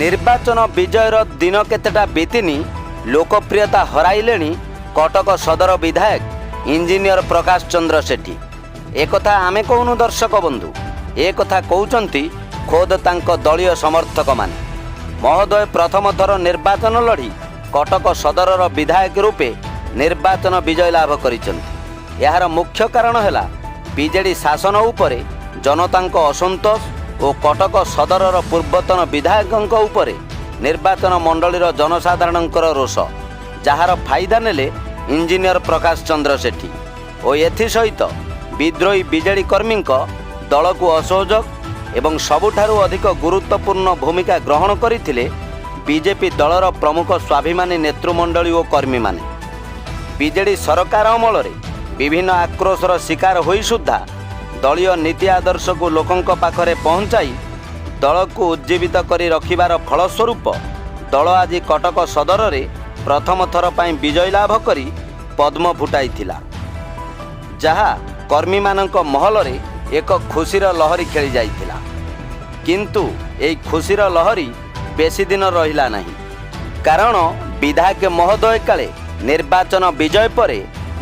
ନିର୍ବାଚନ ବିଜୟର ଦିନ କେତେଟା ବିତିନି, ଲୋକପ୍ରିୟତା ହରାଇଲେଣି କଟକ ସଦର ବିଧାୟକ ଇଞ୍ଜିନିୟର ପ୍ରକାଶ ଚନ୍ଦ୍ର ସେଠୀ। ଏକଥା ଆମେ କହୁନୁ ଦର୍ଶକ ବନ୍ଧୁ, ଏକଥା କହୁଛନ୍ତି ଖୋଦ ତାଙ୍କ ଦଳୀୟ ସମର୍ଥକମାନେ। ମହୋଦୟ ପ୍ରଥମ ଥର ନିର୍ବାଚନ ଲଢ଼ି କଟକ ସଦରର ବିଧାୟକ ରୂପେ ନିର୍ବାଚନ ବିଜୟ ଲାଭ କରିଛନ୍ତି। ଏହାର ମୁଖ୍ୟ କାରଣ ହେଲା ବିଜେଡି ଶାସନ ଉପରେ ଜନତାଙ୍କ ଅସନ୍ତୋଷ ଓ କଟକ ସଦରର ପୂର୍ବତନ ବିଧାୟକଙ୍କ ଉପରେ ନିର୍ବାଚନ ମଣ୍ଡଳୀର ଜନସାଧାରଣଙ୍କର ରୋଷ, ଯାହାର ଫାଇଦା ନେଲେ ଇଞ୍ଜିନିୟର ପ୍ରକାଶ ଚନ୍ଦ୍ର ସେଠୀ ଓ ଏଥିସହିତ ବିଦ୍ରୋହୀ ବିଜେଡି କର୍ମୀଙ୍କ ଦଳକୁ ଅସହଯୋଗ ଏବଂ ସବୁଠାରୁ ଅଧିକ ଗୁରୁତ୍ୱପୂର୍ଣ୍ଣ ଭୂମିକା ଗ୍ରହଣ କରିଥିଲେ ବିଜେପି ଦଳର ପ୍ରମୁଖ ସ୍ୱାଭିମାନୀ ନେତୃମଣ୍ଡଳୀ ଓ କର୍ମୀମାନେ। ବିଜେଡି ସରକାର ଅମଳରେ ବିଭିନ୍ନ ଆକ୍ରୋଶର ଶିକାର ହୋଇ ସୁଦ୍ଧା ଦଳୀୟ ନୀତି ଆଦର୍ଶକୁ ଲୋକଙ୍କ ପାଖରେ ପହଞ୍ଚାଇ ଦଳକୁ ଉଜ୍ଜୀବିତ କରି ରଖିବାର ଫଳସ୍ୱରୂପ ଦଳ ଆଜି କଟକ ସଦରରେ ପ୍ରଥମ ଥର ପାଇଁ ବିଜୟ ଲାଭ କରି ପଦ୍ମ ଫୁଟାଇଥିଲା, ଯାହା କର୍ମୀମାନଙ୍କ ମହଲରେ ଏକ ଖୁସିର ଲହରୀ ଖେଳି ଯାଇଥିଲା। କିନ୍ତୁ ଏହି ଖୁସିର ଲହରୀ ବେଶୀ ଦିନ ରହିଲା ନାହିଁ, କାରଣ ବିଧାୟକ ମହୋଦୟ କାଳେ ନିର୍ବାଚନ ବିଜୟ ପରେ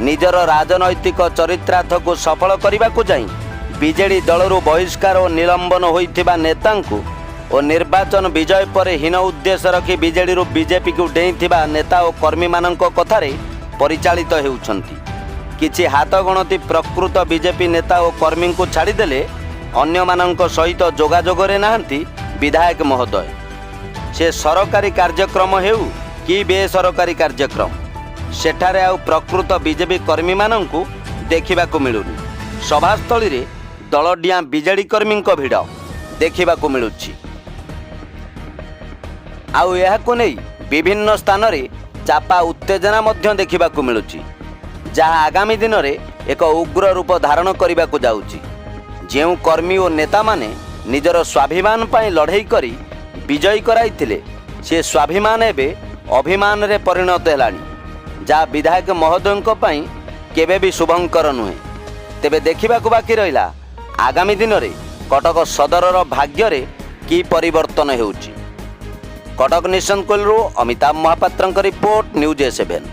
ନିଜର ରାଜନୈତିକ ଚରିତାର୍ଥକୁ ସଫଳ କରିବାକୁ ଯାଇ ବିଜେଡି ଦଳରୁ ବହିଷ୍କାର ଓ ନିଲମ୍ବନ ହୋଇଥିବା ନେତାଙ୍କୁ ଓ ନିର୍ବାଚନ ବିଜୟ ପରେ ହୀନ ଉଦ୍ଦେଶ୍ୟ ରଖି ବିଜେଡିରୁ ବିଜେପିକୁ ଡେଇଁଥିବା ନେତା ଓ କର୍ମୀମାନଙ୍କ କଥାରେ ପରିଚାଳିତ ହେଉଛନ୍ତି। କିଛି ହାତ ଗଣତି ପ୍ରକୃତ ବିଜେପି ନେତା ଓ କର୍ମୀଙ୍କୁ ଛାଡ଼ିଦେଲେ ଅନ୍ୟମାନଙ୍କ ସହିତ ଯୋଗାଯୋଗରେ ନାହାନ୍ତି ବିଧାୟକ ମହୋଦୟ। ସେ ସରକାରୀ କାର୍ଯ୍ୟକ୍ରମ ହେଉ କି ବେସରକାରୀ କାର୍ଯ୍ୟକ୍ରମ, ସେଠାରେ ଆଉ ପ୍ରକୃତ ବିଜେପି କର୍ମୀମାନଙ୍କୁ ଦେଖିବାକୁ ମିଳୁନି। ସଭାସ୍ଥଳୀରେ ଦଳଡିଆଁ ବିଜେଡି କର୍ମୀଙ୍କ ଭିଡ଼ ଦେଖିବାକୁ ମିଳୁଛି। ଆଉ ଏହାକୁ ନେଇ ବିଭିନ୍ନ ସ୍ଥାନରେ ଚାପା ଉତ୍ତେଜନା ମଧ୍ୟ ଦେଖିବାକୁ ମିଳୁଛି, ଯାହା ଆଗାମୀ ଦିନରେ ଏକ ଉଗ୍ର ରୂପ ଧାରଣ କରିବାକୁ ଯାଉଛି। ଯେଉଁ କର୍ମୀ ଓ ନେତାମାନେ ନିଜର ସ୍ୱାଭିମାନ ପାଇଁ ଲଢ଼େଇ କରି ବିଜୟୀ କରାଇଥିଲେ, ସେ ସ୍ୱାଭିମାନ ଏବେ ଅଭିମାନରେ ପରିଣତ ହେଲାଣି, ଯାହା ବିଧାୟକ ମହୋଦୟଙ୍କ ପାଇଁ କେବେ ବି ଶୁଭଙ୍କର ନୁହେଁ। ତେବେ ଦେଖିବାକୁ ବାକି ରହିଲା ଆଗାମୀ ଦିନରେ କଟକ ସଦରର ଭାଗ୍ୟରେ କି ପରିବର୍ତ୍ତନ ହେଉଛି। କଟକ ନିଶନକୁଲରୁ ଅମିତାଭ ମହାପାତ୍ରଙ୍କ ରିପୋର୍ଟ, ନ୍ୟୁଜ୍ ଏ ସେଭେନ୍।